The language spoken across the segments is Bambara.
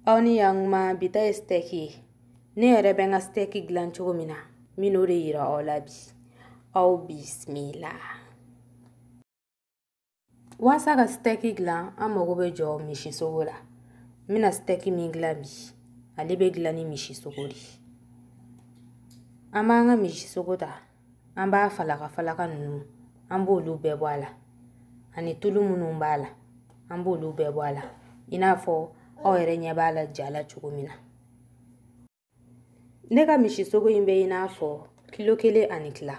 Aw ni yan bi ta ye steak ye. Ne yɛrɛ bɛ n ka steak dilan cogo min na, n bɛn'o de yira aw la bi. Aw bisimila. Walasa ka steak dilan, an mago bɛ jɔ misisogo la. N bɛna steak min dilan bi, ale bɛ dilan ni misisogo de ye. An b'an ka misisogo ta, an b'a falaka falaka ninnu, an b'olu bɛɛ bɔ a la. Ani tulu minnu b'a la, an b'olu bɛɛ bɔ a la. I n'a fɔ aw yɛrɛ ɲɛ b'a la ja la cogo min na. Ne ka misisogo in bɛ i n'a fɔ kilo 1 ni tila.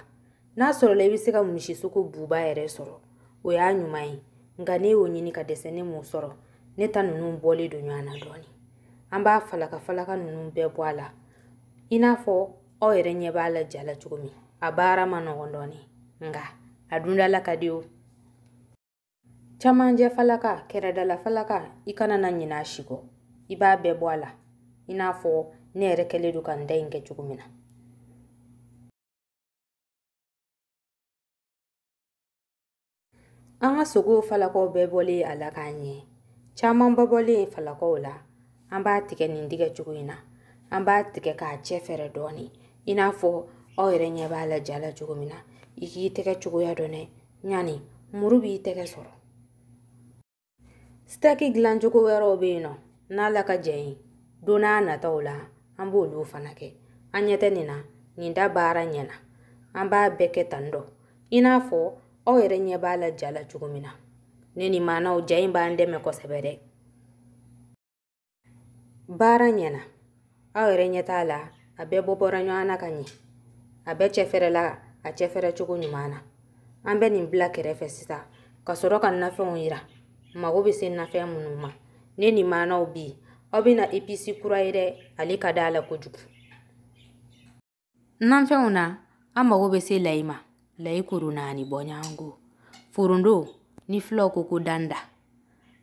N'a sɔrɔla i bɛ se ka misisogo buba yɛrɛ sɔrɔ, o y'a ɲuman ye. Nka ne y'o ɲini ka dɛsɛ, ne m'o sɔrɔ. Ne ta ninnu bɔlen don ɲɔgɔn na dɔɔnin. An b'a falaka falaka ninnu bɛɛ bɔ a la. I n'a fɔ aw yɛrɛ ɲɛ b'a la ja la cogo min. A baara ma nɔgɔn dɔɔnin, nka a dundala ka di o. Camancɛ falaka, kɛrɛdala falaka, i kana na ɲinɛ a si kɔ. I b'a bɛɛ bɔ a la. I n'a fɔ ne yɛrɛ kɛlen don ka n da in kɛ cogo min na. An ka sogow falakaw bɛɛ bɔlen a la k'a ɲɛ. Camanba bɔlen falakaw la, an b'a tigɛ nin tigɛ cogo in na. An b'a tigɛ k'a cɛ fɛrɛ dɔɔnin. I n'a fɔ aw yɛrɛ ɲɛ b'a la ja la cogo min na. I k'i tɛgɛ cogoya dɔn dɛ, ɲani muru b'i tɛgɛ sɔrɔ. Steak dilancogo wɛrɛw bɛ yen nɔ, n'Ala ka jɛ ye, don n'a nataw la, an b'olu fana kɛ. An ɲɛ tɛ nin na, nin da baara ɲɛna. An b'a bɛɛ kɛ tan dɔ. I n'a fɔ aw yɛrɛ ɲɛ b'a la ja la cogo min na. Ne ni maanaw ja in b'an dɛmɛ kosɛbɛ dɛ. Baara ɲɛna. Aw yɛrɛ ɲɛ t'a la, a bɛɛ bɔ bɔra ɲɔgɔn na ka ɲɛ. A bɛɛ cɛfɛrɛla a cɛfɛrɛ cogo ɲuman na. An bɛ nin bila kɛrɛfɛ sisan ka sɔrɔ ka nafɛnw yira. Mago bɛ se nafɛn minnu ma. Ne ni maanaw bi, aw bɛna épice kura ye dɛ, ale ka d'a la kojugu. Nafɛnw na, an mago bɛ se layi ma. Layi kuru 4 bɔɲɔgɔnko. Foronto ni filaw ko ko danda.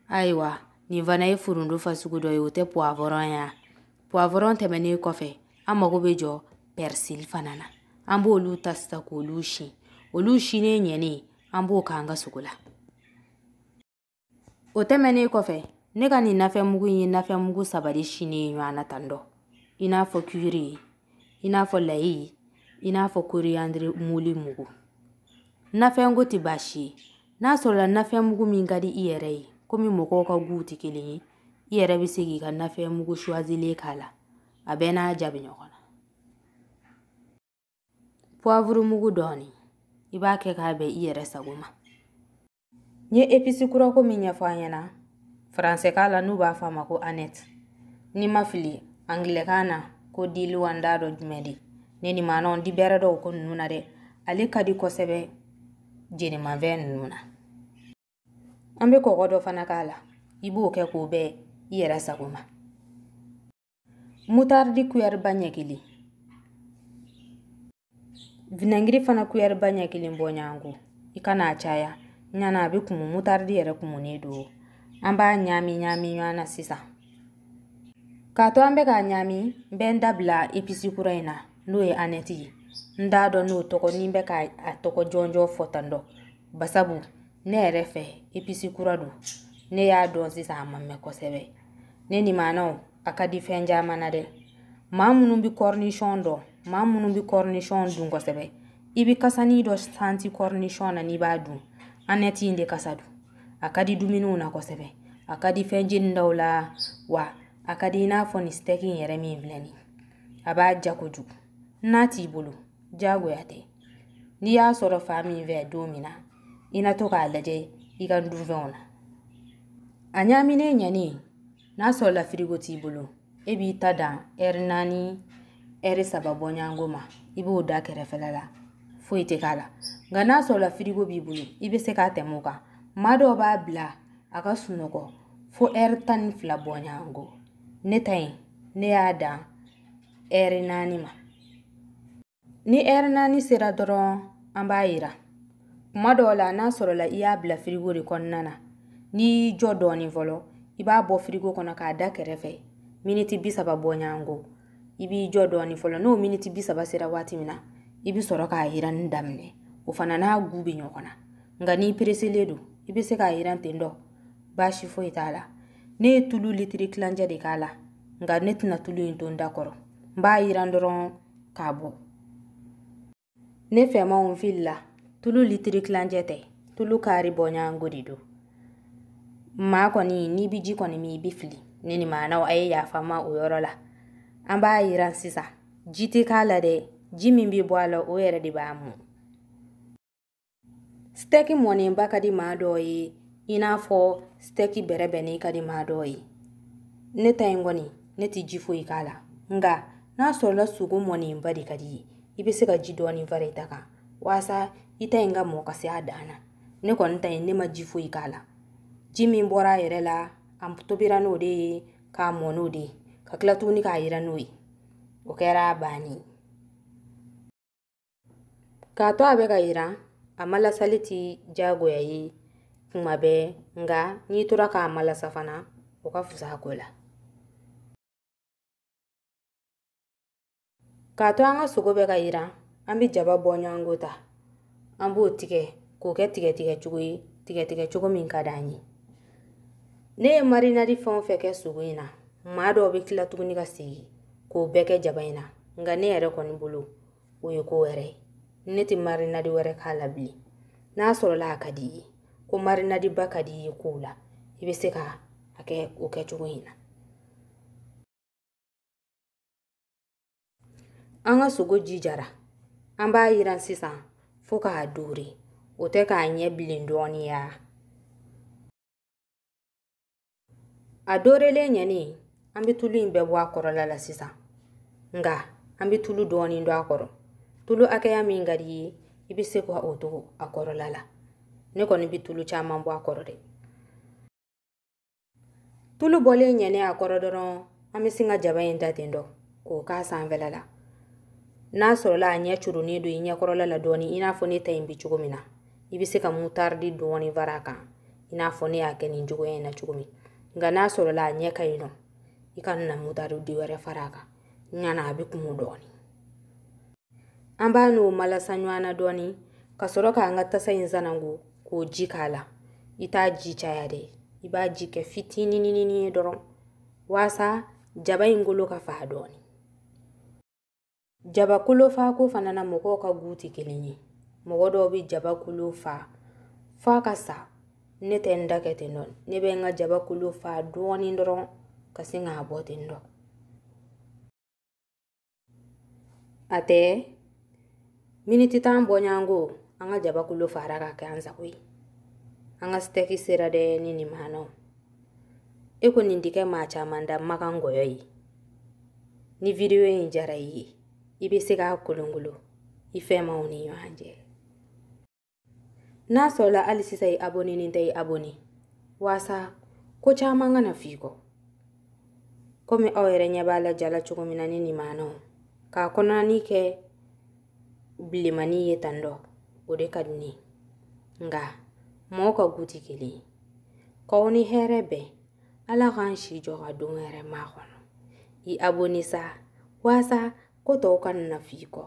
Ayiwa, nin fana ye foronto fasugu dɔ ye, o tɛ poivron ye. Poivron tɛmɛnen kɔfɛ, an mago bɛ jɔ persil fana na. An b'olu ta sisan k'olu sin. Olu sinnen ɲɛnen, an b'o k'an ka sogo la. O tɛmɛnen kɔfɛ, ne ka nin nafɛnmugu in ye nafɛnmugu 3 de sinnen ye ɲɔgɔn na tan dɔ. I n'a fɔ curry, i n'a fɔ layi, i n'a fɔ coriandre muli mugu. Nafɛnko tɛ baasi ye. N'a sɔrɔla nafɛnmugu min ka di i yɛrɛ ye, komi mɔgɔw ka guw tɛ kelen ye, i yɛrɛ bɛ se k'i ka nafɛnmugu choisilen k'a la. A bɛɛ n'a ja bɛ ɲɔgɔn na. Poivre mugu dɔɔnin, i b'a kɛ k'a bɛn i yɛrɛ sago ma. N ye épice kurako min ɲɛfɔ an ɲɛna, faransɛkan la n'u b'a fɔ a ma ko aneth. N'i ma fili, angilɛkan na ko dill wa n t'a dɔn jumɛn de. Ne ni maanaw di bɛrɛ dɔw ko ninnu na dɛ. Ale ka di kosɛbɛ jenimafɛn ninnu na. An bɛ kɔgɔ dɔ fana k'a la. I b'o kɛ k'o bɛn i yɛrɛ sago ma. Moutarde cuillère ba ɲɛ 1. Vinaigre fana cuillère ba ɲɛ 1 bɔɲɔgɔnko. I kana a caya. Ɲana a bɛ kumu, moutarde yɛrɛ kumunen don. An b'a ɲaami ɲaami ɲɔgɔn na sisan. K'a to an bɛ k'a ɲaami, n bɛ n da bila épice kura in na, n'o ye aneth ye. N t'a dɔn n'o tɔgɔ ni n bɛ k'a tɔgɔ jɔnjɔn fɔ tan dɔ. Basabu, ne yɛrɛ fɛ épice kura don. Ne y'a dɔn sisan a ma mɛn kosɛbɛ. Ne ni maanaw, a ka di fɛn caman na dɛ. Maa minnu bɛ cornichon dɔn, maa minnu bɛ cornichon dun kosɛbɛ, i bɛ kasani dɔ santi cornichon na n'i b'a dun. Aneth in de kasa don. A ka di dumuniw na kosɛbɛ. A ka di fɛn jenidaw la, wa a ka di i n'a fɔ nin steak in yɛrɛ min filɛ nin ye. A b'a ja kojugu. N'a t'i bolo, diyagoya tɛ. N'i y'a sɔrɔ fan min fɛ don min na, i na to k'a lajɛ i ka dunfɛnw na. A ɲaaminen ɲɛnen, n'a sɔrɔla frigo t'i bolo, e b'i ta dan ɛri 4, ɛri 3 bɔɲɔgɔnko ma. I b'o da kɛrɛfɛla la. Foyi tɛ k'a la. Nka n'a sɔrɔla frigo b'i bolo, i bɛ se k'a tɛmɛ o kan. Maa dɔw b'a bila a ka sunɔgɔ fo ɛri 12 bɔɲɔgɔnko. Ne ta in, ne y'a dan ɛri 4 ma. Ni ɛri 4 sera dɔrɔn, an b'a yira. Kuma dɔw la, n'a sɔrɔla i y'a bila frigo de kɔnɔna na, n'i y'i jɔ dɔɔnin fɔlɔ, i b'a bɔ frigo kɔnɔ k'a da kɛrɛfɛ miniti 30 bɔɲɔgɔnko. I b'i jɔ dɔɔnin fɔlɔ, n'o miniti 30 sera waati min na, i bɛ sɔrɔ k'a yiranni daminɛ. O fana n'a gu bɛ ɲɔgɔn na. Nka n'i pereselen don, i bɛ se k'a yiran ten dɔ. Baasi foyi t'a la. Ne ye tulu litiri tilancɛ de k'a la. Nka ne tɛna tulu in to n da kɔrɔ, n b'a yiran dɔrɔn k'a bɔ. Ne fɛmanw filila, tulu litiri tilancɛ tɛ, tulu kari bɔɲɔgɔnko de don. Maa kɔni n'i bɛ ji kɔni min i bɛ fili. Ne ni maanaw a ye yafa n ma o yɔrɔ la. An b'a yiran sisan, ji tɛ k'a la dɛ, ji min bɛ bɔ a la o yɛrɛ de b'a mɔ. Steak mɔnenba ka di maa dɔw ye i n'a fɔ steak bɛrɛbɛnnen ka di maa dɔw ye. Ne ta in kɔni ne tɛ ji foyi k'a la, nka n'a sɔrɔla sogo mɔnenba de ka di ye, i bɛ se ka ji dɔɔni fara i ta kan walasa i ta in ka mɔ ka se a dan na. Ne kɔni ta in ne ma ji foyi k'a la. Ji min bɔra a yɛrɛ la, a tobira n'o de ye, k'a mɔ n'o de ye, ka tila tuguni k'a yiran n'o ye. O kɛra a bannen ye. K'a to a bɛ ka yiran, a malasali ti diyagoya ye kuma bɛɛ, nka n'i tora k'a malasa fana, o ka fisa a ko la. K'a to an ka sogo bɛ ka yiran, an bɛ jaba bɔɲɔgɔnko ta. An b'o tigɛ k'o kɛ tigɛtigɛ cogo ye, tigɛtigɛ cogo min ka d'an ye. Ne ye marinadi fɛn o fɛn kɛ sogo in na, maa dɔw bɛ tila tuguni ka segin k'o bɛɛ kɛ jaba in na, nka ne yɛrɛ kɔni bolo o ye ko wɛrɛ ye. Ne tɛ marinadi wɛrɛ k'a la bilen. N'a sɔrɔla a ka di i ye, ko marinadiba ka di i ye kow la, i bɛ se ka a kɛ o kɛcogo in na. An ka sogo ji jara, an b'a yiran sisan fo k'a doore. O tɛ k'a ɲɛ bilen dɔɔni ya. A doorelen ɲɛni, an bɛ tulu in bɛɛ bɔ a kɔrɔla la sisan, nka an bɛ tulu dɔɔni don a kɔrɔ. Tulu hakɛya min ka di i ye, i bɛ se ka o to a kɔrɔla la. Ne kɔni bɛ tulu caman bɔ a kɔrɔ dɛ. Tulu bɔlen ɲɛni a kɔrɔ dɔrɔn, an bɛ sin ka jaba in da ten dɔ k'o k'a sanfɛla la. N'a sɔrɔla a ɲɛ curunnen don i ɲɛkɔrɔla la dɔɔni, i n'a fɔ ne ta in bɛ cogo min na, i bɛ se ka mutardi dɔɔni fara a kan, i n'a fɔ ne y'a kɛ nin cogoya in na cogo min. Nka n'a sɔrɔla a ɲɛ ka ɲi nɔ, i kana na mutardi wɛrɛ fara a kan, ɲana a bɛ kumu dɔɔni. An b'a n'o malasa ɲɔgɔn na dɔɔni ka sɔrɔ k'an ka tasa in sanango k'o ji k'a la. I t'a ji caya dɛ, i b'a ji kɛ fitinininin ye dɔrɔn walasa jaba in kolo ka fa dɔɔni. Jaba kolo fa ko fana na mɔgɔw ka gu tɛ kelen ye. Mɔgɔ dɔw bɛ jaba kolo fa f'a ka sa. Ne tɛ n da kɛ ten nɔ, ne bɛ n ka jaba kolo fa dɔɔni dɔrɔn ka sin k'a bɔ ten dɔ. A tɛ miniti tan bɔɲɔgɔnko an ka jaba kolo fara ka kɛ an sago ye. An ka steak sera dɛ ni nin maanaw. E ko nin ti kɛ maa caman da makan gɔyɔ ye. Ni video in diyara i ye, i bɛ se k'a kolonkolon i fɛnmaw ni ɲɔgɔn cɛ. N'a sɔrɔla hali sisan i abonné nin tɛ, i abonné walasa ko caman kana f'i kɔ. Komi aw yɛrɛ ɲɛ b'a la jala cogo min na ni nin maanaw, k'a kɔnɔnani kɛ bilenmani ye tan dɔ, o de ka di ne ye. Nka mɔgɔw ka gu tɛ kelen ye. K'aw ni hɛrɛ bɛn, Ala k'an si jɔ ka don hɛrɛ makɔnɔ. I abonné sa walasa ko tɔw kana na f'i kɔ.